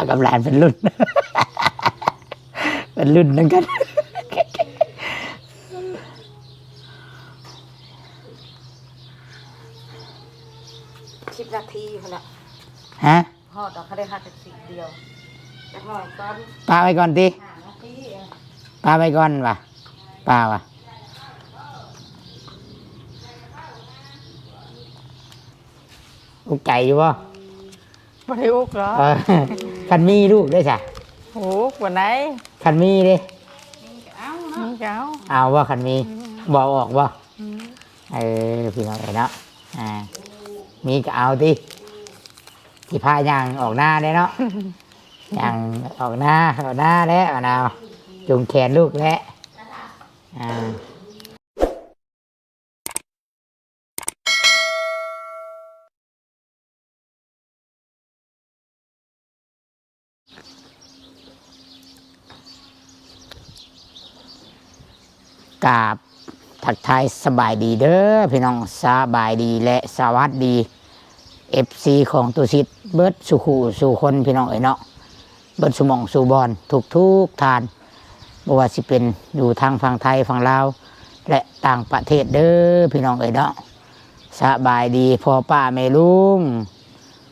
ກັບຫຼານເປັນລຸ້ນ ເປັນລຸ້ນນຳກັນ. ສິບນາທີພຸ້ນລະ ຮະ? ຮອດດອກ ເຂົາໄດ້ຮັກຈັກສິບດຽວ ຈັກໜ້ອຍກ່ອນ ປະໄວ້ກ່ອນຕິ ຫ້ານາທີ ເອີ ປະໄວ້ກ່ອນວ່າ ປະວ່າ ອຸກໃຈຢູ່ບໍ່? ບໍ່ໄດ້ອຸກດອກ ເອີ ຄັນມີລູກເດ້ຊະ ໂອ້ ບໍ່ໄດ້ ຄັນມີເດ້ ມີກໍເອົາເນາະ ມີກໍເອົາ ເອົາບໍ່ ຄັນມີ ອືມ ບໍ່ເອົາອອກບໍ່? ອືມ ເອີ ພີ່ນ້ອງເອີຍເນາະ ອ່າ ມີກໍເອົາຕິ ຊິພາຍ່າງອອກນາເດ້ເນາະ ຍ່າງອອກນາ ເຂົ້ານາແລ້ວ ອັນນ່າ ຈູງແຂນລູກແລ້ວ ອ່າ. ກາບທັກທາຍສະບາຍດີເດີພີ່ນ້ອງ ສະບາຍດີ ແລະ ສະຫວັດດີ ເອັຟຊີ ຂອງຕຸສິດເບິດສູ່ຄູ່ສູ່ຄົນ ພີ່ນ້ອງເອີຍເນາະ. ເບິດສູ່ໝ່ອງສູ່ບ່ອນທຸກໆທ່ານ ບໍ່ວ່າຊິເປັນຢູ່ທາງຝັ່ງໄທ ຝັ່ງລາວ ແລະ ຕ່າງປະເທດເດີພີ່ນ້ອງເອີຍເນາະ. ສະບາຍດີພໍ່ປ້າແມ່ລຸງ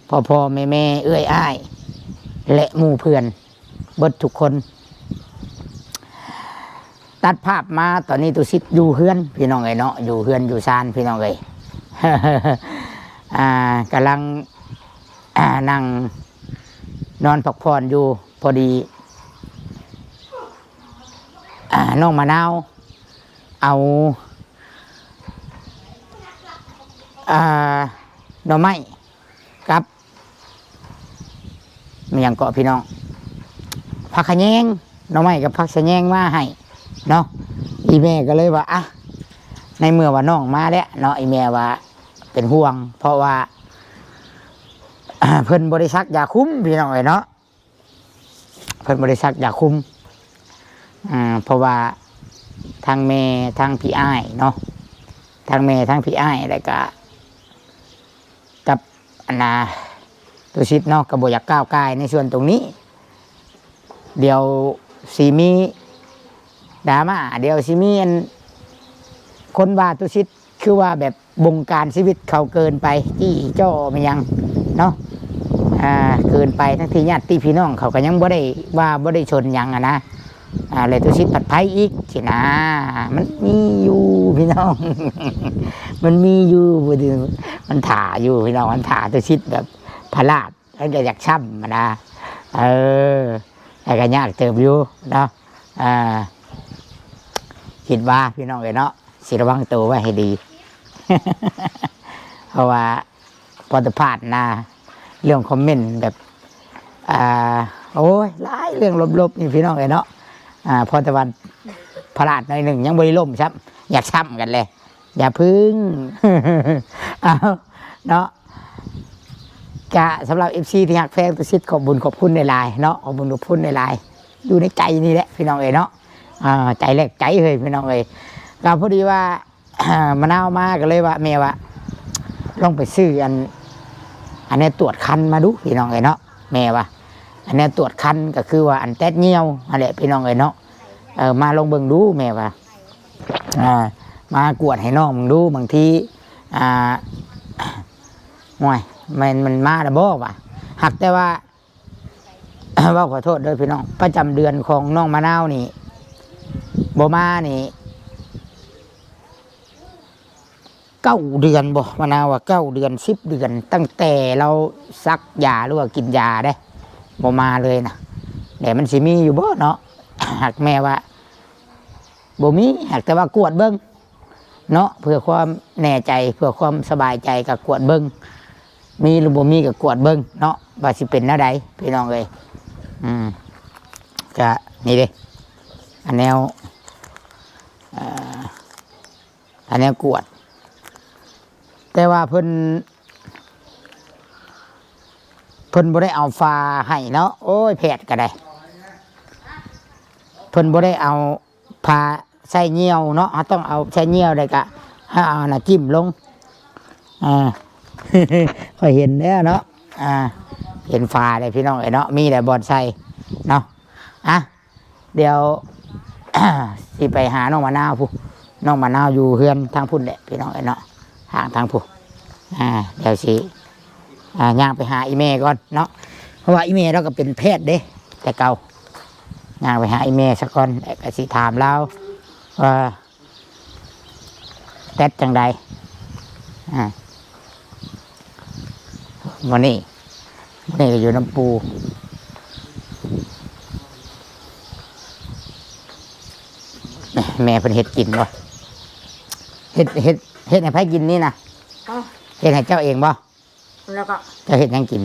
ພໍ່ໆແມ່ໆ ເອື້ອຍອ້າຍ ແລະ ໝູ່ເພື່ອນເບິດທຸກຄົນ. ຕັດພາບມາຕອນນີ້ຕຸສິດຢູ່ເຮືອນພີ່ນ້ອງເອີຍເນາະ ຢູ່ເຮືອນຢູ່ຊານພີ່ນ້ອງເອີຍ ອ່າ ກຳລັງ ອ່າ ນັ່ງນອນພັກຜ່ອນຢູ່ ພໍດີ ອ່າ ນ້ອງມະນາວເອົາ ອ່າ ໜໍ່ໄມ້ກັບ ແມ່ນຫຍັງເກາະພີ່ນ້ອງ ຜັກຂະແຍງ ໜໍ່ໄມ້ກັບຜັກຂະແຍງມາໃຫ້ເນາະ. ອີ່ແມ່ກໍເລີຍວ່າ ອ່ະ ໃນເມື່ອວ່ານ້ອງມາແລ້ວເນາະ ອີ່ແມ່ວ່າເປັນຫ່ວງ ເພາະວ່າ ເພິ່ນບໍ່ໄດ້ສັກຢາຄຸມພີ່ນ້ອງເອີຍເນາະ. ເພິ່ນບໍ່ໄດ້ສັກຢາຄຸມ ອ່າ ເພາະວ່າທັງແມ່ທັງພີ່ອ້າຍເນາະ ທັງແມ່ທັງພີ່ອ້າຍ ແລ້ວກະກັບ ອັນນ່າ ຕຸສິດເນາະ ກໍບໍ່ຢາກກ້າວກ່າຍໃນສ່ວນຕົງນີ້ ດຽວຊິມີດຣາມາ ດຽວຊິມີອັນ ຄົນວ່າຕຸສິດ ຄືວ່າແບບບົງການຊີວິດເຂົາເກີນໄປ ຈີ້ຈໍ້ແມ່ນຫຍັງເນາະ ອ່າ ເກີນໄປ ທັງທີ່ຍາດຕິພີ່ນ້ອງເຂົາກໍຍັງບໍ່ໄດ້ວ່າ ບໍ່ໄດ້ຊົນຫຍັງຫັ້ນນະ ອ່າ ແລ້ວຕຸສິດພັດໄພອີກຊີ້ນະ ມັນມີຢູ່ພີ່ນ້ອງ ມັນມີຢູ່ ມັນຖ້າຢູ່ພີ່ນ້ອງ ມັນຖ້າຕຸສິດແບບພະລາດ ມັນກໍຢາກຊ້ຳຫັ້ນນະ ເອີ ແຕ່ກໍຍາກເຕີບຢູ່ເນາະ ອ່າ ຄິດວ່າພີ່ນ້ອງເອີຍເນາະ ຊິລະວັງໂຕໄວ້ໃຫ້ດີ ເພາະວ່າພໍແຕ່ຜ່ານນະ ເລື່ອງຄອມເມັນແບບ ອ່າ ໂອ້ຍ ຫຼາຍເລື່ອງລົບໆນີ້ພີ່ນ້ອງເອີຍເນາະ ອ່າ ພໍແຕ່ວ່າພະລາດໜ້ອຍໜຶ່ງ ຍັງບໍ່ໄດ້ລົ້ມຊ້ຳ ຢາກຊ້ຳກັນແຫຼະ ຢ່າເພິ່ງ ເອົາເນາະ ກະສຳລັບເອັຟຊີທີ່ຮັກແພງຕຸສິດ ຂອບບຸນຂອບຄຸນຫຼາຍໆເນາະ ຂອບບຸນຂອບຄຸນຫຼາຍໆ ຢູ່ໃນໃຈນີ້ແຫຼະພີ່ນ້ອງເອີຍເນາະ ອ່າ ໃຈແລກໃຈເຮີ້ຍພີ່ນ້ອງເອີຍ ກໍພໍດີວ່າ ມະນາວມາກໍເລີຍວ່າ ແມ່ວ່າ ລອງໄປຊື້ອັນ ອັນແນວຕວດຄັນມາດູພີ່ນ້ອງເອີຍເນາະ ແມ່ວ່າ ອັນແນວຕວດຄັນກໍຄືວ່າອັນແຕດຍ່ຽວຫັ້ນແຫຼະພີ່ນ້ອງເອີຍເນາະ ເອີ ມາລອງເບິ່ງດູ ແມ່ວ່າ ອ່າ ມາກວດໃຫ້ນ້ອງເບິ່ງດູ ບາງທີ ອ່າ ໂອ້ຍ ແມ່ນມັນມາແລ້ວບໍ່ວະ ຫາກແຕ່ວ່າ ເວົ້າຂໍໂທດເດີພີ່ນ້ອງ ປະຈຳເດືອນຂອງນ້ອງມະນາວນີ້ ບໍ່ມານີ້ ເກົ້າເດືອນບໍ່ ມະນາວວ່າເກົ້າເດືອນ ສິບເດືອນ ຕັ້ງແຕ່ລາວສັກຢາ ຫຼືວ່າກິນຢາເດ້ ບໍ່ມາເລີຍນະ ແລ້ວມັນຊິມີຢູ່ບໍ່ເນາະ ຫາກແມ່ວ່າບໍ່ມີ ຫາກແຕ່ວ່າກວດເບິ່ງເນາະ ເພື່ອຄວາມແນ່ໃຈ ເພື່ອຄວາມສະບາຍໃຈ ກໍກວດເບິ່ງ ມີຫຼືບໍ່ມີກໍກວດເບິ່ງເນາະ ວ່າຊິເປັນແນວໃດພີ່ນ້ອງເອີຍ ອືມ ກະນີ້ເດ້ ອັນແນວ ເອີ ອັນແນວກວດ ແຕ່ວ່າເພິ່ນ ເພິ່ນບໍ່ໄດ້ເອົາຝາໃຫ້ເນາະ ໂອ້ຍ ແພດກໍໄດ້ ເພິ່ນບໍ່ໄດ້ເອົາຝາໃສ່ຍ່ຽວເນາະ ເຮົາຕ້ອງເອົາໃສ່ຍ່ຽວ ແລ້ວກໍເຮົາເອົາໜ້າຈິ້ມລົງ ອ່າ ຂ້ອຍເຫັນແລ້ວເນາະ ອ່າ ເຫັນຝາແລ້ວພີ່ນ້ອງເອີຍເນາະ ມີແລ້ວບ່ອນໃສ່ເນາະ. ອ່ະ ດຽວ ຊິໄປຫານ້ອງມະນາວພຸ້ນ ນ້ອງມະນາວຢູ່ເຮືອນທາງພຸ້ນແຫຼະພີ່ນ້ອງເອີຍເນາະ ທາງ ທາງພຸ້ນ. ອ່າ ດຽວຊິ ອ່າ ຍ່າງໄປຫາອີ່ແມ່ກ່ອນເນາະ ເພາະວ່າອີ່ແມ່ລາວກໍເປັນແພດເດ້ ແຕ່ເກົ່າ. ຍ່າງໄປຫາອີ່ແມ່ສາກ່ອນ ແລ້ວກໍຊິຖາມລາວວ່າ ແຕັດຈັ່ງໃດ? ອ່າ ມື້ນີ້ ມື້ນີ້ກໍຢູ່ນຳປູ່. ແມ່ເພິ່ນເຮັດກິນບໍ່? ເຮັດ ເຮັດ ເຮັດໃຫ້ໃຜກິນນີ້ນະ? ເອີ ເຮັດໃຫ້ເຈົ້າເອງບໍ່? ແລ້ວກໍ ເຈົ້າເຮັດຫຍັງກິນ?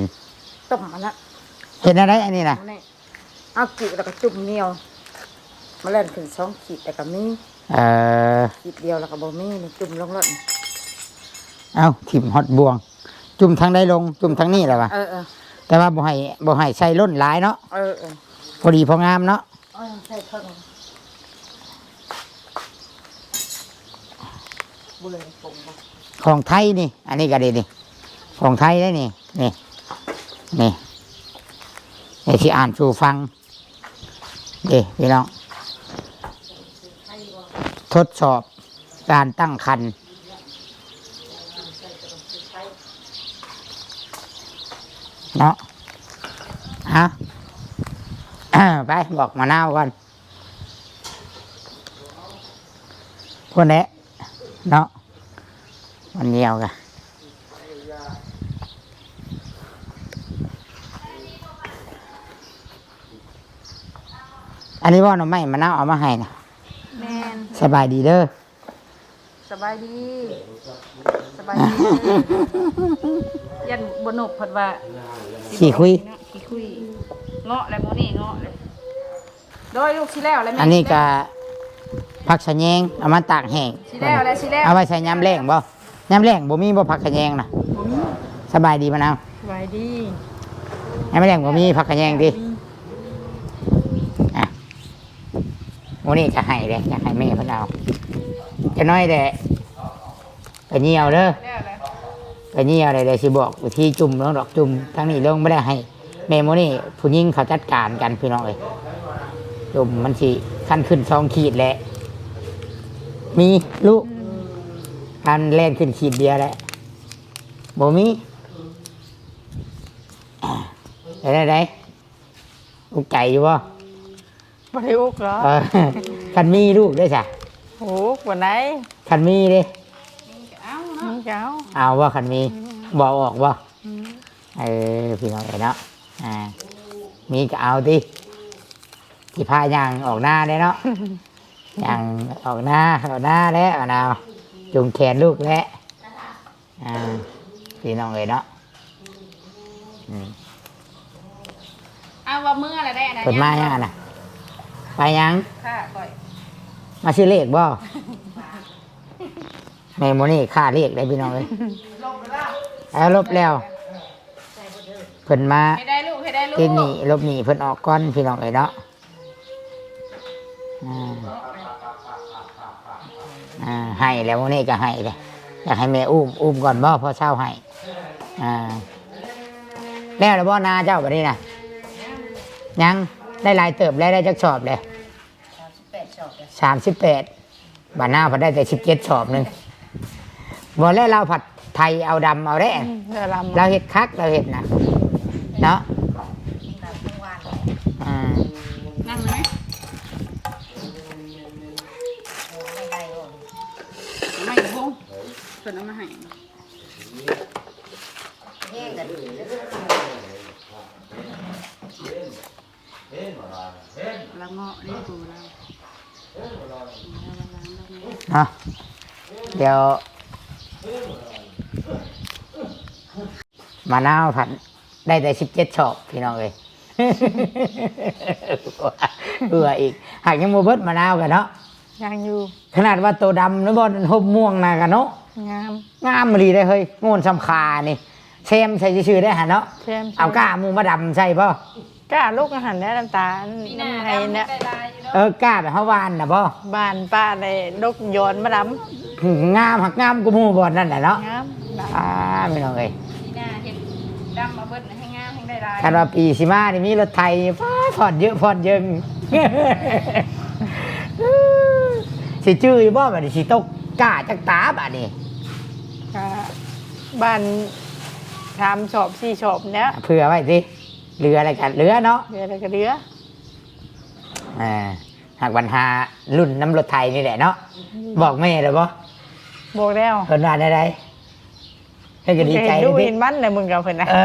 ຕົ້ມອັນນັ້ນ. ເຮັດແນວໃດອັນນີ້ນະ? ອັນນີ້ ເອົາກີບແລ້ວກໍຈຸ່ມໜຽວ ມາແລ່ນຂຶ້ນສອງຂີດແລ້ວກໍມີ. ເອີ ຂີດດຽວແລ້ວກໍບໍ່ມີ ນີ້ຈຸ່ມລົງໂລດ. ເອົ້າ ຖິ້ມຮອດບ່ວງ ຈຸ່ມທາງໃດລົງ? ຈຸ່ມທາງນີ້ແຫຼະວະ. ເອີ ເອີ ແຕ່ວ່າບໍ່ໃຫ້ ບໍ່ໃຫ້ໃສ່ລົ້ນຫຼາຍເນາະ. ເອີ ເອີ ພໍດີພໍງາມເນາະ. ເອີ ໃສ່ເຄິ່ງ ເບິ່ງຜົງບໍ່? ຂອງໄທນີ້ ອັນນີ້ກໍດີນີ້ ຂອງໄທເດ້ນີ້ ນີ້ ນີ້ ດຽວຊິອ່ານສູ່ຟັງເດ້ພີ່ນ້ອງ. ທົດສອບການຕັ້ງຄັນເນາະ. ຮະ ໄປບອກມະນາວກ່ອນ. ພຸ້ນແຫຼະເນາະ ມັນໜຽວກະ. ອັນນີ້ບໍ່ ໜໍ່ໄມ້ມະນາວເອົາມາໃຫ້ນະ? ແມ່ນ. ສະບາຍດີເດີ. ສະບາຍດີ ສະບາຍດີ. ຢ້ານບໍ່ນົບ ເພິ່ນວ່າ ຂີ້ຄຸຍ ເນາະ ຂີ້ຄຸຍ. ເງາະແລ້ວ ມື້ນີ້ເງາະແລ້ວ. ໂດຍ ລູກ ຊິແລ້ວແລ້ວແມ່. ອັນນີ້ກະຜັກສະແຍງ ເອົາມາຕາກແຫ້ງ. ຊິແລ້ວແລ້ວ ຊິແລ້ວ. ເອົາໄວ້ໃສ່ຍາມແລ້ງບໍ່? ຍາມແລ້ງບໍ່ມີບໍ່ຜັກຂະແຍງນະ? ບໍ່ມີ. ສະບາຍດີມະນາວ. ສະບາຍດີ. ຍາມແລ້ງບໍ່ມີຜັກຂະແຍງຕິ? ອືມ. ອ່ະ ມື້ນີ້ກະໃຫ້ເດ້ ຢາກໃຫ້ແມ່ເພິ່ນເອົາ. ຈັກໜ້ອຍແຫຼະ ໄປຍ່ຽວເດີ ໄປຍ່ຽວເດີ. ດຽວຊິບອກວິທີຈຸ່ມລົງດອກ ຈຸ່ມທາງນີ້ລົງ ບໍ່ໄດ້ໃຫ້ ແມ່ໂມນີ້ຜູ້ຍິງເຂົາຈັດການກັນພີ່ນ້ອງເອີຍ. ລົມມັນຊິຄັນຂຶ້ນສອງຂີດແຫຼະ ມີລູກ ອືມ ຄັນແລ່ນຂຶ້ນຂີດດຽວແຫຼະ ບໍ່ມີ. ເປັນຈັ່ງໃດ ອຸກໃຈຢູ່ບໍ່? ບໍ່ໄດ້ອຸກຫຼອກ. ເອີ ຄັນມີລູກເດ້ຊະ? ໂອ້ ບໍ່ໄດ້. ຄັນມີເດ້? ມີກໍເອົາເນາະ ມີກໍເອົາ. ເອົາບໍ່ ຄັນມີ? ອືມ ບໍ່ເອົາອອກບໍ່? ອືມ ເອີ ພີ່ນ້ອງເອີຍເນາະ ອ່າ ມີກໍເອົາຕິ ຊິພາຍ່າງອອກນາເດ້ເນາະ ຍ່າງອອກນາ ເຂົ້ານາແລ້ວ ເອົານາ ຈູງແຂນລູກແລ້ວ ອ່າ ພີ່ນ້ອງເອີຍເນາະ ອືມ ເອົາວ່າເມືອລະໄດ້ອັນນັ້ນ ເພິ່ນມາຫຍັງອັນນະ? ໄປຫຍັງ? ຂ້າຂ້ອຍ ມາຊື້ເລກບໍ່? ແມ່ໂມນີ້ຄ້າເລກໄດ໋ພີ່ນ້ອງເອີຍ. ລົບແລ້ວ ເອົາລົບແລ້ວ ເພິ່ນມາ ເຮັດໄດ້ລູກ ເຮັດໄດ້ລູກ ຕິດໜີ້ ລົບໜີ້ເພິ່ນອອກກ່ອນພີ່ນ້ອງເອີຍເນາະ. ອ່າ ອ່າ ໃຫ້ແລ້ວ ໂມນີ້ກໍໃຫ້ເດ້ ຢາກໃຫ້ແມ່ອຸ້ມ ອຸ້ມກ່ອນບໍ່? ພໍເຊົາໃຫ້. ອ່າ ແລ້ວລະບໍ່ນາເຈົ້າບັດນີ້ນະ? ຍັງ ໄດ້ຫຼາຍເຕີບແລ້ວ ໄດ້ຈັກສອບແລ້ວ? ສາມສິບແປດ ສອບແລ້ວ ສາມສິບແປດ ບາດນາພັດໄດ້ແຕ່ສິບເຈັດສອບໜຶ່ງ. ບໍ່ແລ້ວ ລາວພັດໄຖເອົາດຳເອົາເດ້. ອືມ ລາວເຮັດຄັກ ລາວເຮັດນະ ເນາະ. ອ່າ ນັ່ງໄດ້ໄໝ? ໄມ້ໂພງ ເພິ່ນເອົາມາໃຫ້. ລະເງາະນີ້ປູລາວ ເນາະ ດຽວມະນາວພັດໄດ້ແຕ່ສິບເຈັດສອບພີ່ນ້ອງເອີຍ. ເອີ ອີກ ຫາກຍັງບໍ່ເບິດມະນາວກະເນາະ. ຍັງຢູ່ ຂະໜາດວ່າໂຕດຳນະ ບໍ່ຫົບມ່ວງນະກະເນາະ ງາມ ງາມອີ່ຫຼີເດ້ເຮີ້ຍ. ໂງ່ນສ່ຳຂານີ້ ແຊມໃສ່ຊື່ໆໄດ້ຫັ້ນເນາະ. ແຊມ ເອົາກ້າໝູ່ມາດຳໃສ່ບໍ່? ກ້າລູກຫັ້ນແຫຼະ ນ້ຳຕານ ປີໜ້າ ນ້ຳໄຫນະ ດຳໄດ້ຫຼາຍຢູ່ດອກ. ເອີ ກ້າແບບເຮົາຫວ່ານນະບໍ່? ຫວ່ານປະໄດ້ດົກຢອນມາດຳ. ງາມ ຫາກງາມກວ່າໝູ່ບ່ອນນັ້ນແຫຼະເນາະ. ງາມ ອ່າ ພີ່ນ້ອງເອີຍ ປີໜ້າເຮັດ ດຳເອົາເບິດ ແຮງງາມແຮງໄດ້ຫຼາຍ. ຄັນວ່າປີຊິມານີ້ມີລົດໄຖນີ້ ຟ້າ ຜ່ອນເຍີະຜ່ອນເຢິງ. ຊິຈື່ຢູ່ບໍ່ ບາດນີ້ຊິຕົກກ້າຈັກຕາບາດນີ້? ກະບ້ານສາມສອບສີ່ສອບແຫຼະ ເຜື່ອໄວ້ຕິ ເຫຼືອແລ້ວກະເຫຼືອເນາະ ເຫຼືອແລ້ວກະເຫຼືອ. ອ່າ ຫາກບັນຫາລຸ້ນນຳລົດໄຖນີ້ແຫຼະເນາະ. ອືມ ບອກແມ່ແລ້ວບໍ່? ບອກແລ້ວ. ເພິ່ນວ່າແນວໃດ? ເພິ່ນກໍດີໃຈເດ້ ເຫັນດຸເຫັນມັນແຫຼະ ມຶງກັບເພິ່ນນະ. ເອີ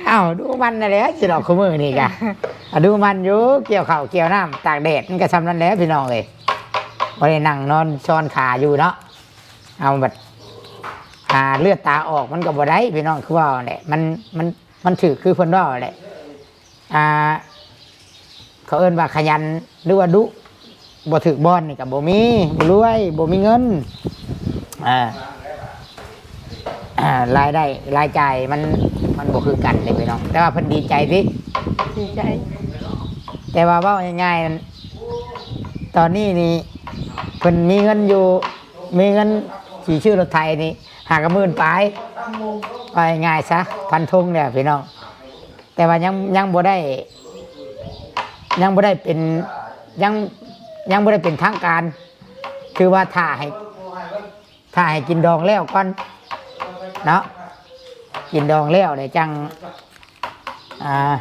ອ້າວ ດຸມັນນັ້ນແຫຼະ ຊິດອກຄູ່ມື້ນີ້ກະ ອາ ດຸມັນຢູ່ ກ່ຽວເຂົ້າກ່ຽວນ້ຳ ຕາກແດດ ມັນກໍຊ່ຳນັ້ນແຫຼະພີ່ນ້ອງເອີຍ. ບໍ່ໄດ້ນັ່ງນອນຊ້ອນຂາຢູ່ເນາະ ເອົາບັດ ອ່າ ເລືອດຕາອອກ ມັນກໍບໍ່ໄດ້ພີ່ນ້ອງ ຄືເວົ້າແຫຼະ ມັນ ມັນ ມັນຖືກຄືເພິ່ນເວົ້າແຫຼະ. ອ່າ ເຂົາເອີ້ນວ່າຂະຫຍັນ ຫຼືວ່າດຸ ບໍ່ຖືກບ່ອນນີ້ກໍບໍ່ມີ ບໍ່ລວຍ ບໍ່ມີເງິນ. ອ່າ ລາຍໄດ້ລາຍຈ່າຍມັນ ມັນບໍ່ຄືກັນເດ້ພີ່ນ້ອງ. ແຕ່ວ່າເພິ່ນດີໃຈຕິ ດີໃຈ. ແຕ່ວ່າເວົ້າງ່າຍໆ ຕອນນີ້ນີ້ ເພິ່ນມີເງິນຢູ່ ມີເງິນຊິຊື້ລົດໄຖນີ້ ຫ້າກະໝື່ນປາຍ ເວົ້າງ່າຍໆຊະ ຟັນທົງແລ້ວພີ່ນ້ອງ. ແຕ່ວ່າຍັງ ຍັງບໍ່ໄດ້ ຍັງບໍ່ໄດ້ເປັນ ຍັງ ຍັງບໍ່ໄດ້ເປັນທາງການ ຄືວ່າຖ້າໃຫ້ ຖ້າໃຫ້ກິນດອງແລ້ວກ່ອນເນາະ ກິນດອງແລ້ວແລ້ວຈັ່ງ ອ່າ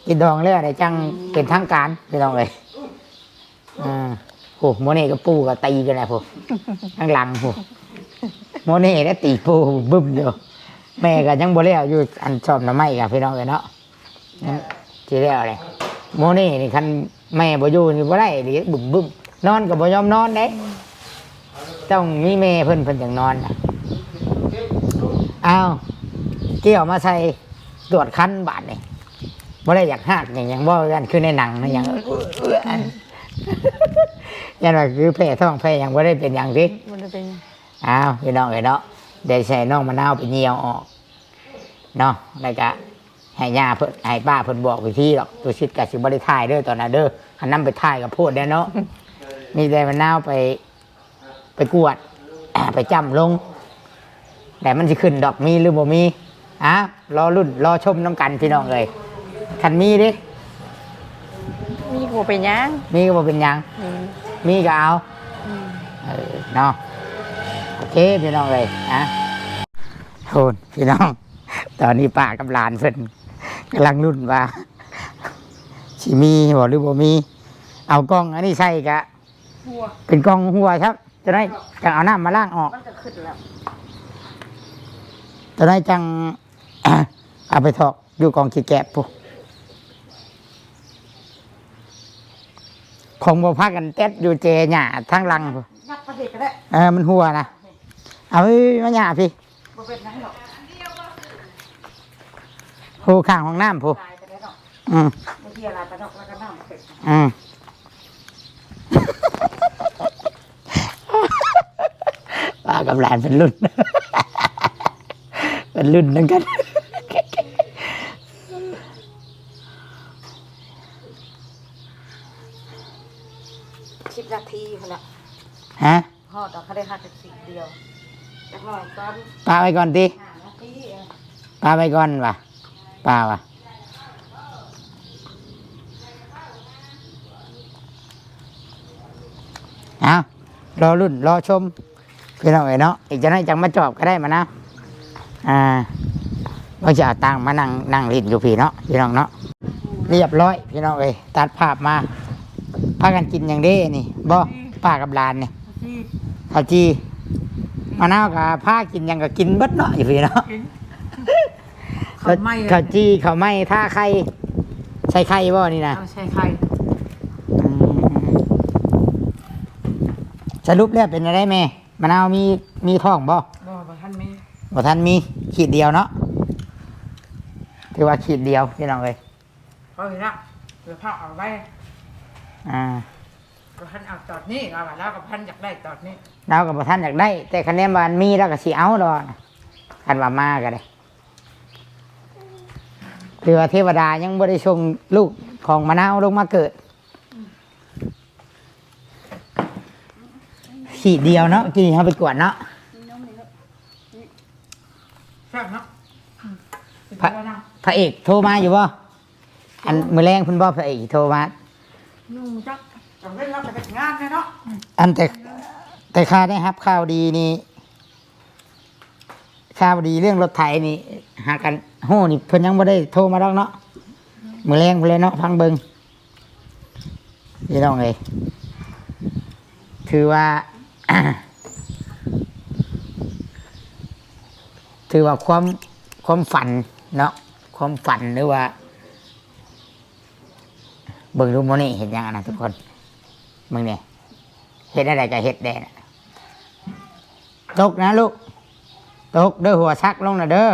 ກິນດອງແລ້ວແລ້ວຈັ່ງເປັນທາງການພີ່ນ້ອງເອີຍ. ອ່າ ໂອ້ ໂມເນ່ກັບປູ່ກໍຕີກັນແລ້ວພຸ້ນ ທາງຫຼັງພຸ້ນ ໂມເນ່ໄດ້ຕີປູ່ບຶ້ມຢູ່. ແມ່ກໍຍັງບໍ່ແລ້ວຢູ່ ອັນຊອມໜໍ່ໄມ້ກໍພີ່ນ້ອງເອີຍເນາະ ຍັງຊິແລ້ວເດ້. ໂມເນ່ນີ້ຄັນແມ່ບໍ່ຢູ່ນີ້ບໍ່ໄດ້ເດ້ ບຶ້ມໆ ນອນກໍບໍ່ຍອມນອນເດ້ ຕ້ອງມີແມ່ເພິ່ນ ເພິ່ນຈັ່ງນອນນະ. ອ້າວ ກ່ຽວມາໃສ່ ຕວດຄັນບາດນີ້ ບໍ່ໄດ້ຢາກຮາກຫຍັງ ຫຍັງບໍ່ ຢ້ານຄືໃນໜັງນະ ຫຍັງ ຢ້ານວ່າຄືແພ້ທ້ອງແພ້ຫຍັງ ບໍ່ໄດ້ເປັນຫຍັງຕິ ບໍ່ໄດ້ເປັນຫຍັງ. ອ້າວ ພີ່ນ້ອງເອີຍເນາະ ໄດ້ໃຫ້ນ້ອງມະນາວໄປຍ່ຽວອອກເນາະ ແລ້ວກະໃຫ້ຍ່າເພິ່ນ ໃຫ້ປ້າເພິ່ນບອກວິທີດອກ. ຕຸສິດກະຊິບໍ່ໄດ້ຖ່າຍເດີຕອນນັ້ນເດີ ຄັນນຳໄປຖ່າຍກໍໂພດແດ່ເນາະ ມີແຕ່ມະນາວໄປ ໄປກວດ ໄປຈ້ຳລົງ ແລ້ວມັນຊິຂຶ້ນດອກ ມີຫຼືບໍ່ມີ ອາ ລໍລຸ້ນລໍຊົມນຳກັນພີ່ນ້ອງເອີຍ. ຄັນມີເດ້ ມີກໍບໍ່ເປັນຫຍັງ ມີກໍບໍ່ເປັນຫຍັງ ອືມ ມີກໍເອົາ ອືມ ເອີ ເນາະ. ໂອເຄພີ່ນ້ອງເອີຍ ອາ ໂທດພີ່ນ້ອງ ຕອນນີ້ປ້າກັບຫຼານເພິ່ນກຳລັງລຸ້ນວ່າ ຊິມີບໍ່ຫຼືບໍ່ມີ. ເອົາກ່ອງອັນນີ້ໃສ່ກະ ຫົວ ເປັນກ່ອງຫົວຊະ ຈະໄດ້ຈັ່ງເອົານ້ຳມາລ້າງອອກ ມັນກໍຂຶ້ນແລ້ວ ຈະໄດ້ຈັ່ງເອົາໄປຖອກຢູ່ກອງຂີ້ແກບພຸ້ນ. ຄົງບໍ່ພາກັນແຕັດຢູ່ເຈຫຍ້າທາງຫຼັງພຸ້ນ ຍັກໄປເຮັດກໍໄດ້ ເອີ ມັນຫົວນະ ເອົາມາຫຍ້າພີ້. ບໍ່ເປັນຫຍັງດອກ ໂຫ ຂ້າງຫ້ອງນ້ຳພຸ້ນ ຫຼາຍປານໃດເນາະ ອືມ ບໍ່ເທຫຼາຍປານໃດດອກ ແລ້ວກໍນ້ຳບໍ່ເປັນ ອືມ ປ້າກັບຫຼານເປັນລຸ້ນ ເປັນລຸ້ນນຳກັນ. ສິບນາທີພຸ້ນລະ ຮະ? ຮອດແລ້ວ ເຂົາໄດ້ຮັກກັນສີດຽວ ຈັກໜ້ອຍກ່ອນ ປະໄວ້ກ່ອນຕິ ຫ້ານາທີ ເອີ ປະໄວ້ກ່ອນວ່າ ປະວ່າ ເອົ້າ ລໍລຸ້ນລໍຊົມ ພີ່ນ້ອງເອີຍເນາະ ອີກຈັກໜ້ອຍຈັ່ງມາຈອບກໍໄດ້ມານະ ອ່າ ວ່າຈະເອົາຕັ່ງມານັ່ງ ນັ່ງຫຼິ້ນຢູ່ພີ້ເນາະ ພີ່ນ້ອງເນາະ. ລຽບຮ້ອຍພີ່ນ້ອງເອີຍ ຕັດພາບມາ ພາກັນກິນຫຍັງເດ້ນີ້ ບໍ່ ປ້າກັບຫຼານນີ້ ເຂົ້າຈີ່ ມະນາວກໍພາກິນຫຍັງກໍກິນເບິດເນາະ ຢູ່ພີ້ເນາະ ກິນ ເຂົ້າໄມ້ ເຂົ້າຈີ່ ເຂົ້າໄມ້ ທາໄຂ່ ໃສ່ໄຂ່ບໍ່ນີ້ນະ ເອົາໃສ່ໄຂ່ ອືມ ສະຫຼຸບແລ້ວເປັນຈັ່ງໃດແມ່? ມະນາວມີ ມີທ້ອງບໍ່? ບໍ່ ບໍ່ທັນມີ ບໍ່ທັນມີ ຂີດດຽວເນາະ ຖືວ່າຂີດດຽວພີ່ນ້ອງເອີຍ ເອົາອີກແລ້ວ ດຽວພາເອົາໄວ້ ອ່າ ບໍ່ທັນເອົາຕອນນີ້ ລາວວ່າລາວກໍບໍ່ທັນຢາກໄດ້ຕອນນີ້ ລາວກໍບໍ່ທັນຢາກໄດ້ ແຕ່ຄັນແນມວ່າມັນມີລາວກໍຊິເອົາດອກ ຄັນວ່າມາກໍໄດ້ ຖືວ່າເທວະດາຍັງບໍ່ໄດ້ສົ່ງລູກຂອງມະນາວລົງມາເກີດ. ຂີດດຽວເນາະ ກີ້ເຮົາໄປກວດເນາະ ແຊບເນາະ ອືມ ພະ ພະເອກໂທມາຢູ່ບໍ່? ອັນ ມື້ແລງເພິ່ນບໍ່ ພະເອກໂທມາ? ຢູ່ຈັກ ກາງເວັນລາວກະເຮັດງານແດ່ເນາະ. ອັນແຕ່ ແຕ່ຂ້າໄດ້ຮັບຂ່າວດີນີ້ ຂ່າວດີເລື່ອງລົດໄຖນີ້ ຫາກັນຮູ້ນີ້ ເພິ່ນຍັງບໍ່ໄດ້ໂທມາດອກເນາະ. ມື້ແລງພຸ້ນແຫຼະເນາະ ຟັງເບິ່ງ. ພີ່ນ້ອງເອີຍ ຖືວ່າ ຖືວ່າຄວາມ ຄວາມຝັນເນາະ ຄວາມຝັນ ຫຼືວ່າ ເບິ່ງດູໂມເນເຮັດຫຍັງຫັ້ນນະທຸກຄົນ ເບິ່ງແດ່ ເຮັດແນວໃດກະເຮັດແດ່ນະ. ຕົກນະລູກ ຕົກເດີ ຫົວຊັກລົງນະເດີ.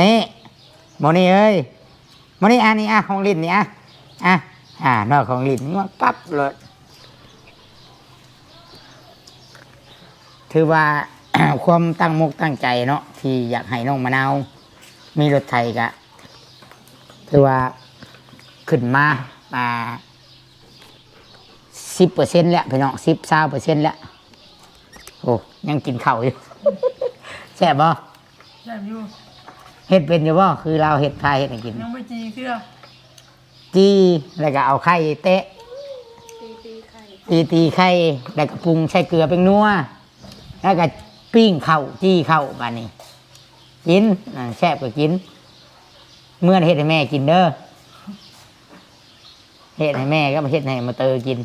ນີ້ ໂມນີເອີຍ ໂມນີ ອັນນີ້ ອະ ຂອງຫຼິ້ນນີ້ ອະ ອະ ອາ ເນາະ ຂອງຫຼິ້ນ ປັບໂລດ. ຖືວ່າ ຄວາມຕັ້ງມົກຕັ້ງໃຈເນາະ ທີ່ຢາກໃຫ້ນ້ອງມະນາວມີລົດໄຖ ກະຖືວ່າຂຶ້ນມາ ອ່າ ສິບເປີເຊັນແລ້ວພີ່ນ້ອງ ສິບ ຊາວເປີເຊັນແລ້ວ. ໂອ້ ຍັງກິນເຂົ້າຢູ່ ແຊບບໍ່? ແຊບຢູ່. ເຮັດເປັນຢູ່ບໍ່? ຄືລາວເຮັດ ພາເຮັດໃຫ້ກິນ. ຍັງບໍ່ຈີ່ເທື່ອ. ຈີ່ ແລ້ວກໍເອົາໄຂ່ແຕະ ຕີໆໄຂ່ ຕີໆໄຂ່ ແລ້ວກໍປຸງໃສ່ເກືອແປ້ງນົວ ແລ້ວກໍປີ້ງເຂົ້າ ຈີ່ເຂົ້າ ບາດນີ້ກິນ. ອາ ແຊບກໍກິນ ເມືອເຮັດໃຫ້ແມ່ກິນເດີ. ເຮັດໃຫ້ແມ່ກັບເຮັດໃຫ້ມາເຕີກິນ.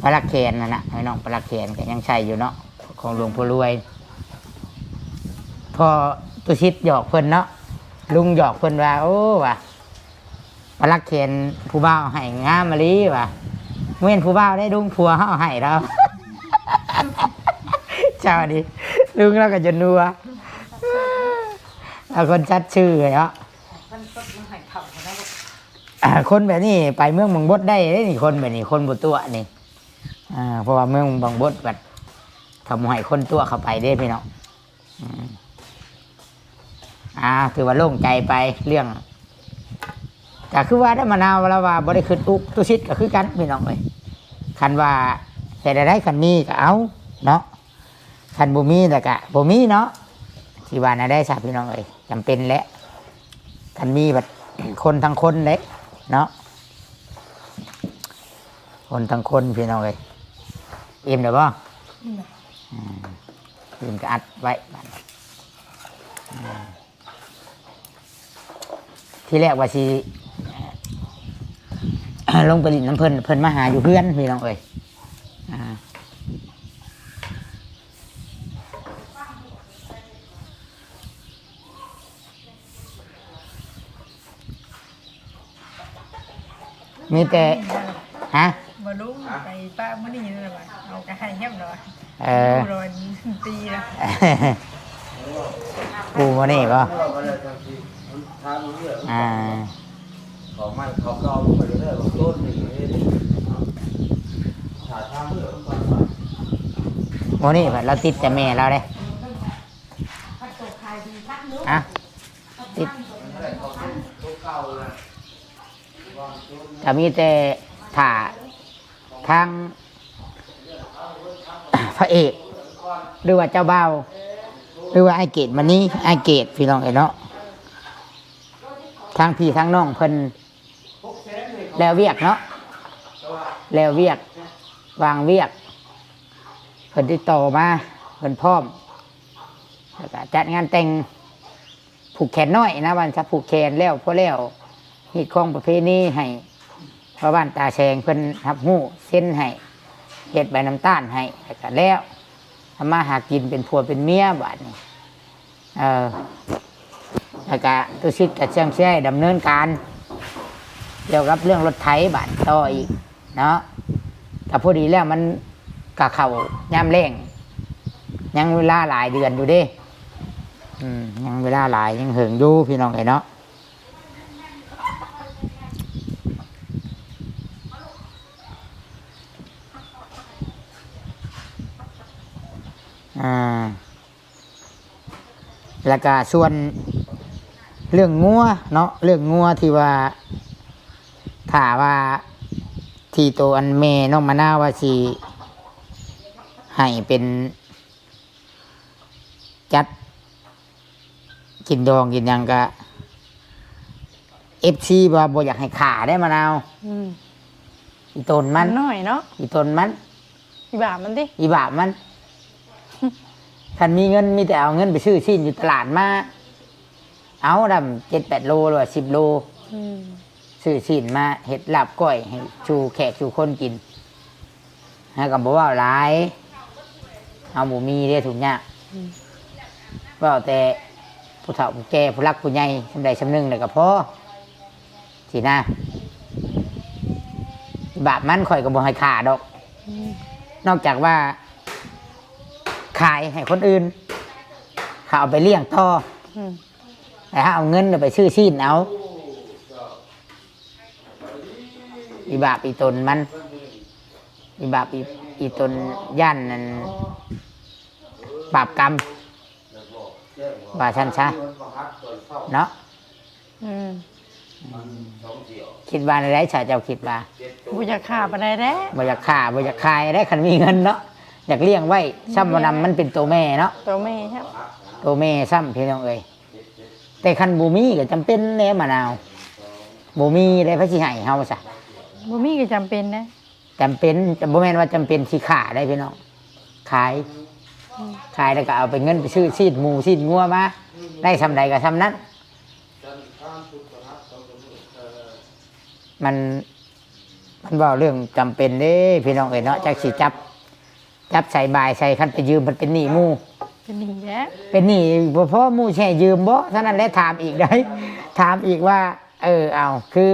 ປາລັກແຂນຫັ້ນນະ ໃຫ້ນ້ອງປາລັກແຂນກໍຍັງໃຊ້ຢູ່ເນາະ ຂອງຫຼວງພໍ່ລວຍ. ພໍ່ຕຸສິດຫຍອກເພິ່ນເນາະ ລຸງຫຍອກເພິ່ນວ່າ ໂອ້ ວ່າ ປາລັກແຂນຜູ້ບ່າວໃຫ້ງາມອີ່ຫຼີວ່າ. ບໍ່ແມ່ນຜູ້ບ່າວເດ້ລຸງ ຜົວເຮົາໃຫ້ລາວ. ເຈົ້ານີ້ ລຸງລາວກໍຈົນຫົວ ເອົາຄົນສັດຊື່ເນາະ. ອ່າ ຄົນແບບນີ້ໄປເມືອງບັງບົດໄດ້ເດ້ນີ້ ຄົນແບບນີ້ ຄົນບໍ່ຕົວະນີ້. ອ່າ ເພາະວ່າເມືອງບັງບົດບັດເຂົາບໍ່ໃຫ້ຄົນຕົວະເຂົ້າໄປເດ້ພີ່ນ້ອງ. ອືມ ອ່າ ຖືວ່າໂລ່ງໃຈໄປເລື່ອງ ກໍຄືວ່າໄດ້ມະນາວ ລາວວ່າບໍ່ໄດ້ຄຶດອຸກຕຸສິດກໍຄືກັນພີ່ນ້ອງເອີຍ. ຄັນວ່າເຮັດໄດ້ ຄັນມີກໍເອົາເນາະ ຄັນບໍ່ມີແລ້ວກະບໍ່ມີເນາະ. ຊິວ່າແນວໃດຊະພີ່ນ້ອງເອີຍ ຈຳເປັນແຫຼະ. ຄັນມີບັດຄົນທັງຄົນເດ້ເນາະ ຄົນທັງຄົນພີ່ນ້ອງເອີຍ. ອີ່ມແລ້ວບໍ່? ອືມ ອືມ ອີ່ມກໍອັດໄວ້ບາດນີ້. ອືມ ທີແລກວ່າຊິ ລົງໄປຫຼິ້ນນຳເພິ່ນ ເພິ່ນມາຫາຢູ່ເຮືອນພີ່ນ້ອງເອີຍ. ອ່າ ມີແຕ່ ຮະ? ບໍ່ລຸງ ໄປປະມື້ນີ້ນັ້ນແຫຼະວ່າ ເອົາກະໃຫ້ຮຽບຮ້ອຍ. ເອີ ຢູ່ຮ້ອຍປີລະ ປູ່ມື້ນີ້ບໍ່? ອ່າ ເຂົ້າໃໝ່ເຂົ້າເກົ່າໄປເລື້ອຍໆ ຕົ້ນນີ້ ຖ້າທາງເລືອກມັນກໍ ມື້ນີ້ບັດລາວຕິດແຕ່ແມ່ລາວເດ້. ອ່ະ ຕິດ ກໍມີແຕ່ຖ້າທາງພະເອກ ຫຼືວ່າເຈົ້າບ່າວ ຫຼືວ່າອ້າຍເກດມະນີ ອ້າຍເກດ ພີ່ນ້ອງເອີຍເນາະ. ທາງພີ່ທາງນ້ອງເພິ່ນແລ້ວວຽກເນາະ ແລ້ວວຽກ ວາງວຽກ ເພິ່ນຕິດຕໍ່ມາ ເພິ່ນພ້ອມ ແລ້ວກະຈັດງານແຕ່ງຜູກແຂນນ້ອຍນະ ວ່າຊັ້ນ ຜູກແຂນແລ້ວ ພໍແລ້ວຮີດຄອງປະເພນີໃຫ້ພໍ່ບ້ານຕາແສງເພິ່ນຮັບຮູ້ ເຊັນໃຫ້ ເຮັດໃບນຳຕ້ານໃຫ້ ແລ້ວກະແລ້ວ ທຳມາຫາກິນເປັນຜົວເປັນເມຍບາດນີ້. ເອີ ແລ້ວກະຕຸສິດກະຈັ່ງຊິໃຫ້ດຳເນີນການກ່ຽວກັບເລື່ອງລົດໄຖບາດຕໍ່ອີກເນາະ. ກະພໍດີແລ້ວ ມັນກະເຂົ້າຍາມແລ້ງ ຍັງເວລາຫຼາຍເດືອນຢູ່ເດ້. ອືມ ຍັງເວລາຫຼາຍ ຍັງເຫິງຢູ່ ພີ່ນ້ອງເອີຍເນາະ. ອ່າ ແລ້ວກະສ່ວນເລື່ອງງົວເນາະ ເລື່ອງງົວທີ່ວ່າ ຖ້າວ່າທີ່ໂຕອັນແມ່ນ້ອງມະນາວວ່າຊິໃຫ້ເປັນ ຈັດກິນດອງກິນຫຍັງກະ ເອັຟຊີ ວ່າບໍ່ຢາກໃຫ້ຂ້າເດ້ມະນາວ. ອືມ ອີຕົນມັນ ມັນນ້ອຍເນາະ ອີຕົນມັນ ອີບາບມັນຕິ ອີບາບມັນ. ຄັນມີເງິນມີແຕ່ເອົາເງິນໄປຊື້ຊີ້ນຢູ່ຕະຫຼາດມາ ເອົາດຳເຈັດແປດໂລ ຫຼືວ່າສິບໂລ. ອືມ ຊື້ຊີ້ນມາເຮັດລາບກ້ອຍໃຫ້ສູ່ແຂກສູ່ຄົນກິນ. ເຮົາກໍບໍ່ເວົ້າຫຼາຍ ເຮົາບໍ່ມີເດ້ ທຸກຍາກ. ອືມ ເວົ້າແຕ່ຜູ້ເຖົ້າຜູ້ແກ່ ຜູ້ຫຼັກຜູ້ໃຫຍ່ ສ່ຳໃດສ່ຳໜຶ່ງແລ້ວກໍພໍ ຊີ້ນະ. ບາບມັນຂ້ອຍກໍບໍ່ໃຫ້ຂ້າດອກ. ອືມ ນອກຈາກວ່າຂາຍໃຫ້ຄົນອື່ນ ເຂົາເອົາໄປລ້ຽງຕໍ່. ອືມ ແລ້ວເຮົາເອົາເງິນໄປຊື້ຊີ້ນເອົາ. ອີບາບອີຕົນມັນ ອີບາບອີ ອີຕົນຢ້ານນັ້ນ ບາບກຳ ວ່າຊັ້ນຊະເນາະ. ອືມ ອືມ ຄິດວ່າແນວໃດຊະ ເຈົ້າຄິດວ່າ? ບໍ່ຢາກຂ້າປານໃດແຫຼະ ບໍ່ຢາກຂ້າ ບໍ່ຢາກຂາຍແຫຼະ ຄັນມີເງິນເນາະ ຢາກລ້ຽງໄວ້. ອືມ ຊ້ຳບໍ່ນຳມັນເປັນໂຕແມ່ເນາະ ໂຕແມ່ຊ້ຳ ໂຕແມ່ຊ້ຳ ພີ່ນ້ອງເອີຍ. ແຕ່ຄັນບໍ່ມີກໍຈຳເປັນແຫຼະມະນາວ ບໍ່ມີແລ້ວໃຜຊິໃຫ້ເຮົາຊະ? ບໍ່ມີກໍຈຳເປັນເດ້ ຈຳເປັນ ແຕ່ບໍ່ແມ່ນວ່າຈຳເປັນຊິຂ້າໄດ້ພີ່ນ້ອງ ຂາຍ ອືມ ຂາຍແລ້ວກໍເອົາໄປເງິນໄປຊື້ຊີ້ນໝູຊີ້ນງົວມາ ໄດ້ສ່ຳໃດກໍສ່ຳນັ້ນ. ມັນ ມັນເວົ້າເລື່ອງຈຳເປັນເດ້ພີ່ນ້ອງເອີຍເນາະ ຈັກຊິຈັບ ຈັບໃສ່ບາຍໃສ່ ຄັນໄປຢືມເພິ່ນເປັນໜີ້ໝູ່ ເປັນໜີ້ແຫຼະ ເປັນໜີ້ບໍ່ພໍໝູ່ຊິໃຫ້ຢືມບໍ່? ເທົ່ານັ້ນແຫຼະ ຖາມອີກໄດ໋ ຖາມອີກວ່າ ເອີ ເອົາ ຄື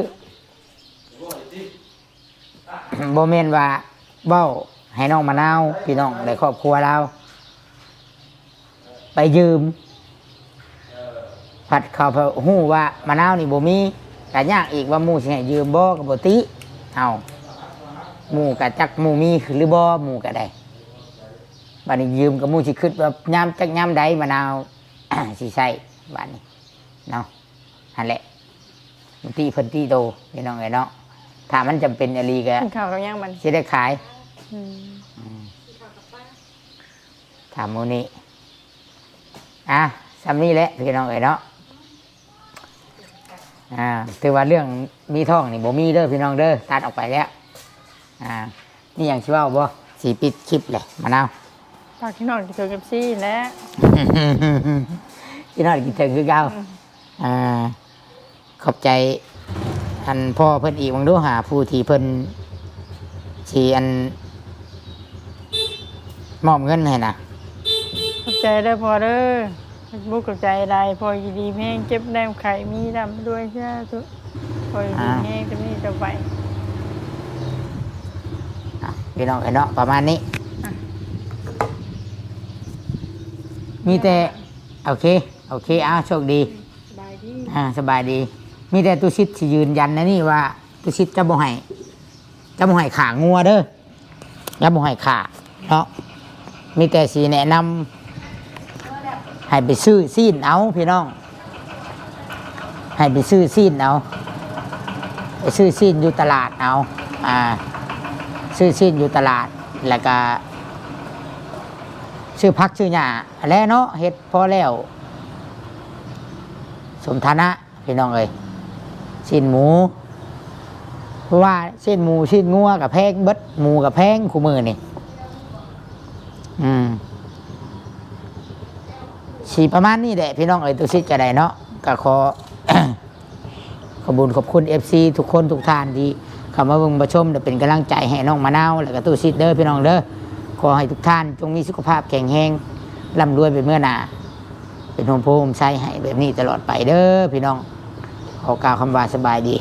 ບໍ່ແມ່ນວ່າເວົ້າໃຫ້ນ້ອງມະນາວ ພີ່ນ້ອງ ແລະ ຄອບຄົວລາວ ໄປຢືມ ພັດເຂົາຮູ້ວ່າມະນາວນີ້ບໍ່ມີ ກະຍາກອີກວ່າໝູ່ຊິໃຫ້ຢືມບໍ່ ກະບໍ່ຕິ. ເອົ້າ ໝູ່ກະຈັກໝູ່ມີ ຫຼືບໍ່ ໝູ່ກະໄດ້ ບາດນີ້ຢືມກະໝູ່ຊິຄຶດວ່າຍາມຈັກຍາມໃດມະນາວຊິໃຊ້ ບາດນີ້ເນາະ. ຫັ້ນແຫຼະ ມັນຕິເພິ່ນຕິໂຕ ພີ່ນ້ອງເອີຍເນາະ. ຖ້າມັນຈຳເປັນອີ່ຫຼີກະ ກິນເຂົ້າກັບຫຍັງມັນ ຊິໄດ້ຂາຍ. ອືມ ອືມ ຖາມມື້ນີ້ ອ່ະ ສ່ຳນີ້ແຫຼະ ພີ່ນ້ອງເອີຍເນາະ. ອ່າ ຖືວ່າເລື່ອງມີທ້ອງນີ້ບໍ່ມີເດີພີ່ນ້ອງເດີ ຕັດອອກໄປແລ້ວ. ອ່າ ມີຫຍັງຊິເວົ້າບໍ່? ຊິປິດຄລິບແຫຼະ ມະນາວ. ຝາກພີ່ນ້ອງຄິດເຖິງ ເອັຟຊີ ແຫຼະ ພີ່ນ້ອງຄິດເຖິງຄືເກົ່າ. ອືມ ອ່າ ຂອບໃຈອັນພໍ່ເພິ່ນອີກເບິ່ງດູ ຫາຜູ້ທີ່ເພິ່ນຊິອັນມອບເງິນໃຫ້ນະ. ຂອບໃຈເດີພໍ່ເດີ ຂອບອົກຂອບໃຈຫຼາຍ ພໍ່ຢູ່ດີມີແຮງ ເຈັບໄດ້ໄຂ້ມີ ລ່ຳລວຍ ສາທຸ ພໍ່ຢູ່ດີມີແຮງ ຈະມີຕໍ່ໄປ. ອ່ະ ພີ່ນ້ອງເອີຍເນາະ ປະມານນີ້ ອ່ະ ມີແຕ່ ໂອເຄ ໂອເຄ ເອົາ ໂຊກດີ ສະບາຍດີ ອ່າ ສະບາຍດີ. ມີແຕ່ຕຸສິດຊິຢືນຢັນໃນນີ້ວ່າ ຕຸສິດຈະບໍ່ໃຫ້ ຈະບໍ່ໃຫ້ຂ້າງົວເດີ ຈະບໍ່ໃຫ້ຂ້າເນາະ. ມີແຕ່ຊິແນະນຳໃຫ້ໄປຊື້ຊີ້ນເອົາ ພີ່ນ້ອງ ໃຫ້ໄປຊື້ຊີ້ນເອົາ ໄປຊື້ຊີ້ນຢູ່ຕະຫຼາດເອົາ. ອ່າ ຊື້ຊີ້ນຢູ່ຕະຫຼາດ ແລ້ວກະຊື້ຜັກຊື້ຫຍ້າແຫຼະເນາະ ເຮັດພໍແລ້ວ ສົມຖານະ ພີ່ນ້ອງເອີຍ. ຊີ້ນໝູ ເພາະວ່າຊີ້ນໝູ ຊີ້ນງົວກໍແພງເບິດ ໝູກໍແພງຄູ່ມື້ນີ້. ອືມ ຊິປະມານນີ້ແຫຼະ ພີ່ນ້ອງເອີຍ ຕຸສິດກໍໄດ້ເນາະ. ກໍຂໍ ຂອບບຸນຂອບຄຸນ ເອັຟຊີ ທຸກຄົນທຸກທ່ານທີ່ເຂົ້າມາເບິ່ງມາຊົມ ແລະ ເປັນກຳລັງໃຈໃຫ້ນ້ອງມະນາວ ແລະ ກໍຕູ້ສິດເດີ ພີ່ນ້ອງເດີ. ຂໍໃຫ້ທຸກທ່ານຈົ່ງມີສຸຂະພາບແຂງແຮງ ລ່ຳລວຍໄປເມືອໜ້າ ເປັນຮົ່ມໂພຮົ່ມໄຊໃຫ້ແບບນີ້ຕະຫຼອດໄປເດີພີ່ນ້ອງ. ຂໍກ່າວຄຳວ່າສະບາຍດີ.